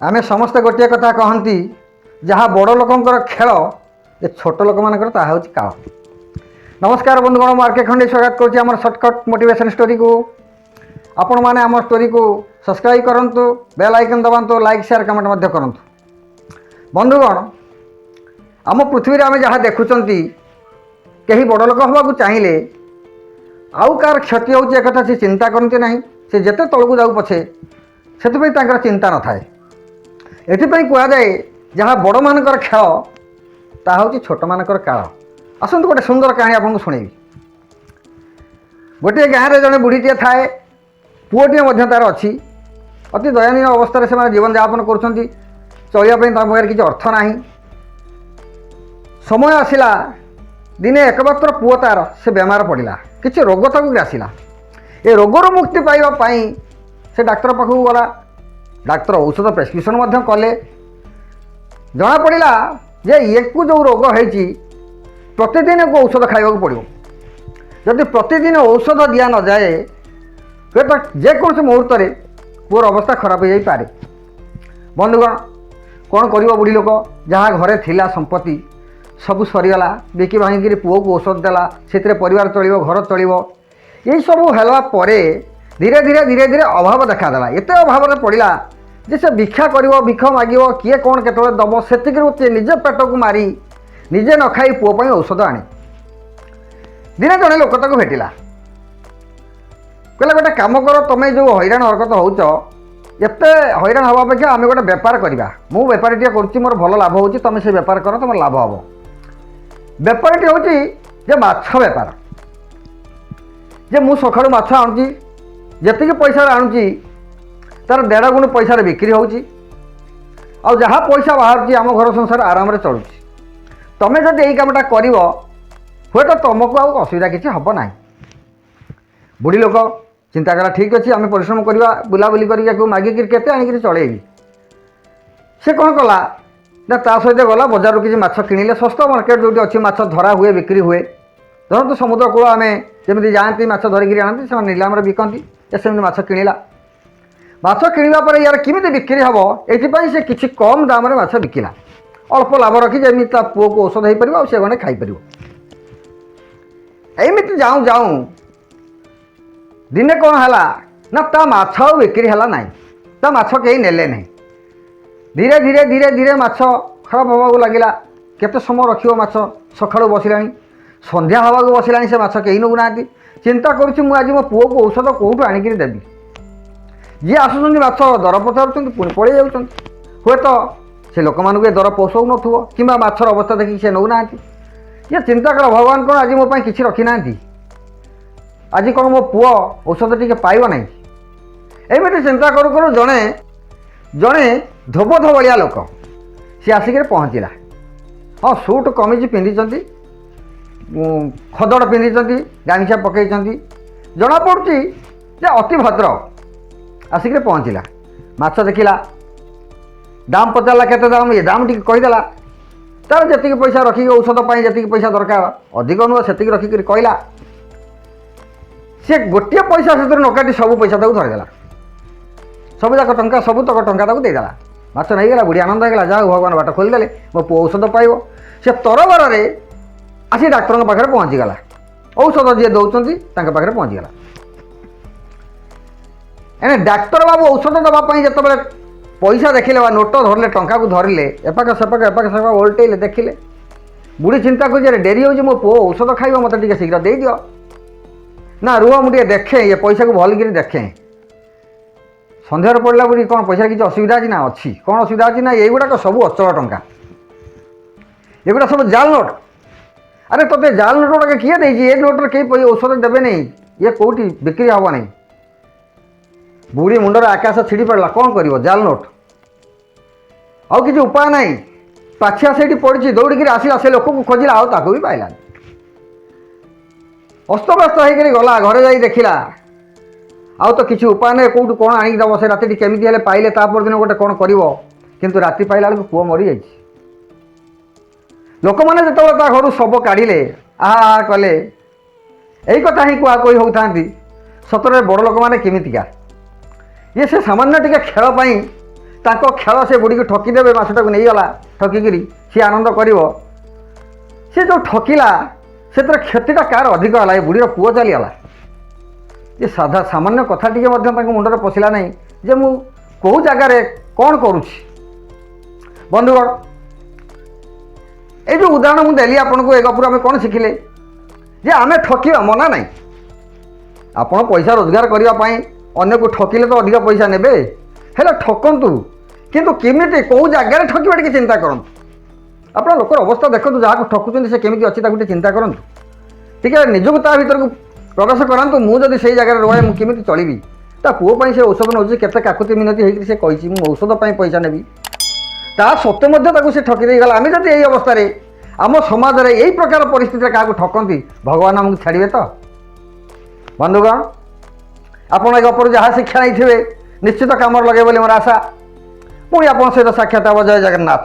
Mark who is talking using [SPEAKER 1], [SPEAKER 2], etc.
[SPEAKER 1] ଆମେ ସମସ୍ତେ ଗୋଟିଏ କଥା କହନ୍ତି, ଯାହା ବଡ଼ ଲୋକଙ୍କର ଖେଳ, ଏ ଛୋଟ ଲୋକମାନଙ୍କର ତାହା ହେଉଛି କାଳ। ନମସ୍କାର ବନ୍ଧୁଗଣ, ମୁଁ ଆର୍ କେ ଖଣ୍ଡେଇ ସ୍ୱାଗତ କରୁଛି ଆମର ସର୍ଟକଟ୍ ମୋଟିଭେସନ୍ ଷ୍ଟୋରିକୁ। ଆପଣମାନେ ଆମ ଷ୍ଟୋରିକୁ ସବସ୍କ୍ରାଇବ୍ କରନ୍ତୁ, ବେଲ୍ ଆଇକନ୍ ଦବାନ୍ତୁ, ଲାଇକ୍, ସେୟାର, କମେଣ୍ଟ ମଧ୍ୟ କରନ୍ତୁ। ବନ୍ଧୁଗଣ, ଆମ ପୃଥିବୀରେ ଆମେ ଯାହା ଦେଖୁଛନ୍ତି, କେହି ବଡ଼ ଲୋକ ହେବାକୁ ଚାହିଁଲେ ଆଉ କାହାର କ୍ଷତି ହେଉଛି ଏକଥା ସେ ଚିନ୍ତା କରନ୍ତି ନାହିଁ। ସେ ଯେତେ ତଳକୁ ଯାଉ ପଛେ, ସେଥିପାଇଁ ତାଙ୍କର ଚିନ୍ତା ନଥାଏ। ଏଥିପାଇଁ କୁହାଯାଏ, ଯାହା ବଡ଼ମାନଙ୍କର ଖେଳ ତାହା ହେଉଛି ଛୋଟମାନଙ୍କର କାଳ। ଆସନ୍ତୁ, ଗୋଟେ ସୁନ୍ଦର କାହାଣୀ ଆପଣଙ୍କୁ ଶୁଣେଇବି। ଗୋଟିଏ ଗାଁରେ ଜଣେ ବୁଢ଼ୀଟିଏ ଥାଏ, ପୁଅଟିଏ ମଧ୍ୟ ତା'ର ଅଛି। ଅତି ଦୟନୀୟ ଅବସ୍ଥାରେ ସେମାନେ ଜୀବନଯାପନ କରୁଛନ୍ତି। ଚଳିବା ପାଇଁ ତାଙ୍କ ପାଖରେ କିଛି ଅର୍ଥ ନାହିଁ। ସମୟ ଆସିଲା, ଦିନେ ଏକମାତ୍ର ପୁଅ ତା'ର, ସେ ବେମାର ପଡ଼ିଲା। କିଛି ରୋଗ ତାକୁ ଗ୍ରାସିଲା। ଏ ରୋଗରୁ ମୁକ୍ତି ପାଇବା ପାଇଁ ସେ ଡାକ୍ତର ପାଖକୁ ଗଲା। ଡାକ୍ତର ଔଷଧ ପ୍ରେସକ୍ରିପସନ୍ ମଧ୍ୟ କଲେ। ଜଣାପଡ଼ିଲା ଯେ ୟାକୁ ଯେଉଁ ରୋଗ ହେଇଛି, ପ୍ରତିଦିନ ୟାକୁ ଔଷଧ ଖାଇବାକୁ ପଡ଼ିବ। ଯଦି ପ୍ରତିଦିନ ଔଷଧ ଦିଆ ନଯାଏ, ହୁଏତ ଯେକୌଣସି ମୁହୂର୍ତ୍ତରେ ପୁଅର ଅବସ୍ଥା ଖରାପ ହୋଇଯାଇପାରେ। ବନ୍ଧୁଗଣ, କ'ଣ କରିବ ବୁଢ଼ୀ ଲୋକ? ଯାହା ଘରେ ଥିଲା ସମ୍ପତ୍ତି ସବୁ ସରିଗଲା। ବିକି ଭାଙ୍ଗିକିରି ପୁଅକୁ ଔଷଧ ଦେଲା। ସେଥିରେ ପରିବାର ଚଳିବ, ଘର ଚଳିବ। ଏଇସବୁ ହେଲା ପରେ ଧୀରେ ଧୀରେ ଧୀରେ ଧୀରେ ଅଭାବ ଦେଖାଦେଲା। ଏତେ ଅଭାବରେ ପଡ଼ିଲା ଯେ ସେ ଭିକ୍ଷା କରିବ, ଭିକ ମାଗିବ, କିଏ କ'ଣ କେତେବେଳେ ଦେବ, ସେତିକିରୁ ସେ ନିଜ ପେଟକୁ ମାରି ନିଜେ ନ ଖାଇ ପୁଅ ପାଇଁ ଔଷଧ ଆଣେ। ଦିନେ ଜଣେ ଲୋକ ତାକୁ ଭେଟିଲା। କହିଲା, ଗୋଟେ କାମ କର, ତମେ ଯେଉଁ ହଇରାଣ ହରକତ ହେଉଛ, ଏତେ ହଇରାଣ ହେବା ଅପେକ୍ଷା ଆମେ ଗୋଟେ ବେପାର କରିବା। ମୁଁ ବେପାରଟିଏ କରୁଛି, ମୋର ଭଲ ଲାଭ ହେଉଛି। ତମେ ସେ ବେପାର କର, ତୁମର ଲାଭ ହେବ। ବେପାରଟି ହେଉଛି ଯେ ମାଛ ବେପାର। ଯେ ମୁଁ ସକାଳୁ ମାଛ ଆଣୁଛି, ଯେତିକି ପଇସାରେ ଆଣୁଛି ତାର ଦେଢ଼ ଗୁଣ ପଇସାରେ ବିକ୍ରି ହେଉଛି। ଆଉ ଯାହା ପଇସା ବାହାରୁଛି, ଆମ ଘର ସଂସାର ଆରାମରେ ଚଳୁଛି। ତମେ ଯଦି ଏଇ କାମଟା କରିବ, ହୁଏତ ତୁମକୁ ଆଉ ଅସୁବିଧା କିଛି ହେବ ନାହିଁ। ବୁଢ଼ୀ ଲୋକ ଚିନ୍ତା କଲା, ଠିକ୍ ଅଛି, ଆମେ ପରିଶ୍ରମ କରିବା। ବୁଲାବୁଲି କରିକି ୟାକୁ ମାଗିକିରି କେତେ ଆଣିକିରି ଚଳେଇବି? ସେ କ'ଣ କଲା ନା, ତା ସହିତ ଗଲା, ବଜାରରୁ କିଛି ମାଛ କିଣିଲେ। ଶସ୍ତା ମାର୍କେଟ ଯେଉଁଠି ଅଛି, ମାଛ ଧରା ହୁଏ, ବିକ୍ରି ହୁଏ। ଧରନ୍ତୁ ସମୁଦ୍ର କୂଳ, ଆମେ ଯେମିତି ଯାଆନ୍ତି, ମାଛ ଧରିକିରି ଆଣନ୍ତି, ସେମାନେ ନିଲାମରେ ବିକନ୍ତି। ଏ ସେମିତି ମାଛ କିଣିଲା। ମାଛ କିଣିବା ପରେ ୟାର କେମିତି ବିକ୍ରି ହେବ, ଏଥିପାଇଁ ସେ କିଛି କମ୍ ଦାମରେ ମାଛ ବିକିଲା, ଅଳ୍ପ ଲାଭ ରଖି, ଯେମିତି ତା ପୁଅକୁ ଔଷଧ ହେଇପାରିବ ଆଉ ସେ ଗଣ୍ଡେ ଖାଇପାରିବ। ଏମିତି ଯାଉଁ ଯାଉଁ ଦିନେ କ'ଣ ହେଲା ନା, ତା ମାଛ ଆଉ ବିକ୍ରି ହେଲା ନାହିଁ। ତା ମାଛ କେହି ନେଲେ ନାହିଁ। ଧୀରେ ଧୀରେ ଧୀରେ ଧୀରେ ମାଛ ଖରାପ ହେବାକୁ ଲାଗିଲା। କେତେ ସମୟ ରଖିବ ମାଛ? ସକାଳୁ ବସିଲାଣି, ସନ୍ଧ୍ୟା ହେବାକୁ ବସିଲାଣି, ସେ ମାଛ କେହି ନେଉନାହାନ୍ତି। ଚିନ୍ତା କରୁଛି, ମୁଁ ଆଜି ମୋ ପୁଅକୁ ଔଷଧ କେଉଁଠୁ ଆଣିକିରି ଦେବି? ଯିଏ ଆସୁଛନ୍ତି, ମାଛ ଦର ପଚାରୁଛନ୍ତି, ପୁଣି ପଳେଇ ଯାଉଛନ୍ତି। ହୁଏତ ସେ ଲୋକମାନଙ୍କୁ ଏ ଦର ପୋଷଉନଥିବ କିମ୍ବା ମାଛର ଅବସ୍ଥା ଦେଖିକି ସେ ନେଉନାହାନ୍ତି। ଇଏ ଚିନ୍ତା କଲା, ଭଗବାନ କ'ଣ ଆଜି ମୋ ପାଇଁ କିଛି ରଖିନାହାନ୍ତି? ଆଜି କ'ଣ ମୋ ପୁଅ ଔଷଧ ଟିକେ ପାଇବ ନାହିଁ? ଏମିତି ଚିନ୍ତା କରୁ କରୁ ଜଣେ ଜଣେ ଧୋବ ଧବଳିଆ ଲୋକ ସିଏ ଆସିକିରି ପହଞ୍ଚିଲା। ହଁ, ସୁଟ୍ କମିଜ ପିନ୍ଧିଛନ୍ତି, ଖଦଡ଼ ପିନ୍ଧିଛନ୍ତି, ଗାମୁଛା ପକାଇଛନ୍ତି। ଜଣାପଡ଼ୁଛି ଯେ ଅତି ଭଦ୍ର। ଆସିକିରି ପହଞ୍ଚିଲା, ମାଛ ଦେଖିଲା, ଦାମ ପଚାରିଲା, କେତେ ଦାମ? ଇଏ ଦାମ ଟିକେ କହିଦେଲା। ତାର ଯେତିକି ପଇସା ରଖିକି, ଔଷଧ ପାଇଁ ଯେତିକି ପଇସା ଦରକାର, ଅଧିକ ନୁହଁ, ସେତିକି ରଖିକିରି କହିଲା। ସେ ଗୋଟିଏ ପଇସା ସେଥିରୁ ନ କାଟି ସବୁ ପଇସା ତାକୁ ଧରିଦେଲା। ସବୁଯାକ ଟଙ୍କା, ସବୁତକ ଟଙ୍କା ତାକୁ ଦେଇଦେଲା। ମାଛ ନେଇଗଲା। ବୁଢ଼ୀ ଆନନ୍ଦ ହେଇଗଲା, ଯାହା ହଉ, ଭଗବାନ ବାଟ ଖୋଲିଦେଲେ, ମୋ ପୁଅ ଔଷଧ ପାଇବ। ସେ ତରବରରେ ଆସି ଡାକ୍ତରଙ୍କ ପାଖରେ ପହଞ୍ଚିଗଲା। ଔଷଧ ଯିଏ ଦେଉଛନ୍ତି, ତାଙ୍କ ପାଖରେ ପହଞ୍ଚିଗଲା। ଏଣେ ଡାକ୍ତର ବାବୁ ଔଷଧ ଦେବା ପାଇଁ ଯେତେବେଳେ ପଇସା ଦେଖିଲେ ବା ନୋଟ ଧରିଲେ, ଟଙ୍କାକୁ ଧରିଲେ, ଏପାଖ ସେପାଖ ଏପାଖ ସେପାଖ ଓଲଟେଇଲେ, ଦେଖିଲେ। ବୁଢ଼ୀ ଚିନ୍ତା କରୁଛି, ଆରେ ଡେରି ହେଉଛି, ମୋ ପୁଅ ଔଷଧ ଖାଇବ, ମୋତେ ଟିକେ ଶୀଘ୍ର ଦେଇଦିଅ। ନା, ରୁହ, ମୁଁ ଟିକେ ଦେଖେ, ଏ ପଇସାକୁ ଭଲକିରି ଦେଖେ। ସନ୍ଦେହରେ ପଡ଼ିଲା ବୁଢ଼ୀ, କ'ଣ ପଇସାରେ କିଛି ଅସୁବିଧା ଅଛି? ନା, ଅଛି। କ'ଣ ଅସୁବିଧା ଅଛି? ନା, ଏଇଗୁଡ଼ାକ ସବୁ ଅଚଳ ଟଙ୍କା, ଏଗୁଡ଼ା ସବୁ ଜାଲ ନୋଟ। ଆରେ, ତୋତେ ଜାଲ ନୋଟ ଗୁଡ଼ାକ କିଏ ଦେଇଛି? ଏ ନୋଟରେ କେହି ଔଷଧ ଦେବେ ନାହିଁ, ଇଏ କେଉଁଠି ବିକ୍ରି ହେବ ନାହିଁ। ବୁଢ଼ୀ ମୁଣ୍ଡରେ ଆକାଶ ଛିଡ଼ି ପଡ଼ିଲା। କ'ଣ କରିବ? ଜାଲ ନୋଟ, ଆଉ କିଛି ଉପାୟ ନାହିଁ। ପାଛିଆ ସେଇଠି ପଡ଼ିଛି। ଦୌଡ଼ିକିରି ଆସିଲା, ସେ ଲୋକକୁ ଖୋଜିଲା, ଆଉ ତାକୁ ବି ପାଇଲାନି। ଅସ୍ତବ୍ୟସ୍ତ ହେଇକରି ଗଲା। ଘରେ ଯାଇ ଦେଖିଲା, ଆଉ ତ କିଛି ଉପାୟ ନାହିଁ। କେଉଁଠୁ କ'ଣ ଆଣିକି ଦେବ? ସେ ରାତିଟି କେମିତି ହେଲେ ପାଇଲେ ତା ପରଦିନ ଗୋଟେ କ'ଣ କରିବ। କିନ୍ତୁ ରାତି ପାଇଲା ବେଳକୁ ପୁଅ ମରିଯାଇଛି। ଲୋକମାନେ ଯେତେବେଳେ ତା ଘରୁ ଶବ କାଢ଼ିଲେ, ଆହା ଆହା କଲେ। ଏଇ କଥା ହିଁ କୁହାକୁହି ହେଉଥାନ୍ତି, ସତରେ ବଡ଼ ଲୋକମାନେ କେମିତିକା। ଇଏ ସେ ସାମାନ୍ୟ ଟିକେ ଖେଳ ପାଇଁ ତା ତାଙ୍କ ଖେଳ, ସେ ବୁଢ଼ୀକୁ ଠକିଦେବେ, ମାଛଟାକୁ ନେଇଗଲା ଠକିକିରି ସିଏ ଆନନ୍ଦ କରିବ। ସେ ଯେଉଁ ଠକିଲା, ସେଥିରେ କ୍ଷତିଟା କାହାର ଅଧିକ ହେଲା? ଏ ବୁଢ଼ୀର ପୁଅ ଚାଲିଗଲା। ଯେ ସାଧା ସାମାନ୍ୟ କଥା ଟିକେ ମଧ୍ୟ ତାଙ୍କ ମୁଣ୍ଡରେ ପଶିଲା ନାହିଁ ଯେ ମୁଁ କେଉଁ ଜାଗାରେ କ'ଣ କରୁଛି। ବନ୍ଧୁଗଣ, ଏଇ ଯେଉଁ ଉଦାହରଣ ମୁଁ ଦେଲି ଆପଣଙ୍କୁ, ଏ ଗପରୁ ଆମେ କ'ଣ ଶିଖିଲେ? ଯେ ଆମେ ଠକିବା ମନା ନାହିଁ। ଆପଣ ପଇସା ରୋଜଗାର କରିବା ପାଇଁ ଅନ୍ୟକୁ ଠକିଲେ ତ ଅଧିକ ପଇସା ନେବେ। ହେଲେ ଠକନ୍ତୁ, କିନ୍ତୁ କେମିତି, କେଉଁ ଜାଗାରେ ଠକିବା ଟିକେ ଚିନ୍ତା କରନ୍ତୁ। ଆପଣ ଲୋକର ଅବସ୍ଥା ଦେଖନ୍ତୁ, ଯାହାକୁ ଠକୁଛନ୍ତି ସେ କେମିତି ଅଛି ତାକୁ ଟିକେ ଚିନ୍ତା କରନ୍ତୁ। ଟିକେ ନିଜକୁ ତା ଭିତରକୁ ପ୍ରବେଶ କରାନ୍ତୁ। ମୁଁ ଯଦି ସେଇ ଜାଗାରେ ରୁହେ, ମୁଁ କେମିତି ଚଳିବି? ତା ପୁଅ ପାଇଁ ସେ ଔଷଧ ନେଉଛି, କେତେ କାକୁତି ମିନତି ହେଇକରି ସେ କହିଛି, ମୁଁ ଔଷଧ ପାଇଁ ପଇସା ନେବି। ତା ସତ୍ତ୍ୱେ ମଧ୍ୟ ତାକୁ ସେ ଠକି ଦେଇଗଲା। ଆମେ ଯଦି ଏଇ ଅବସ୍ଥାରେ ଆମ ସମାଜରେ ଏଇ ପ୍ରକାର ପରିସ୍ଥିତିରେ କାହାକୁ ଠକନ୍ତି, ଭଗବାନ ଆମକୁ ଛାଡ଼ିବେ ତ? ବନ୍ଧୁଗଣ, ଆପଣ ଏ ଗପରୁ ଯାହା ଶିକ୍ଷା ନେଇଥିବେ, ନିଶ୍ଚିତ କାମରେ ଲଗେଇବେ ବୋଲି ମୋର ଆଶା। ପୁଣି ଆପଣଙ୍କ ସହିତ ସାକ୍ଷାତ ହେବ। ଜୟ ଜଗନ୍ନାଥ।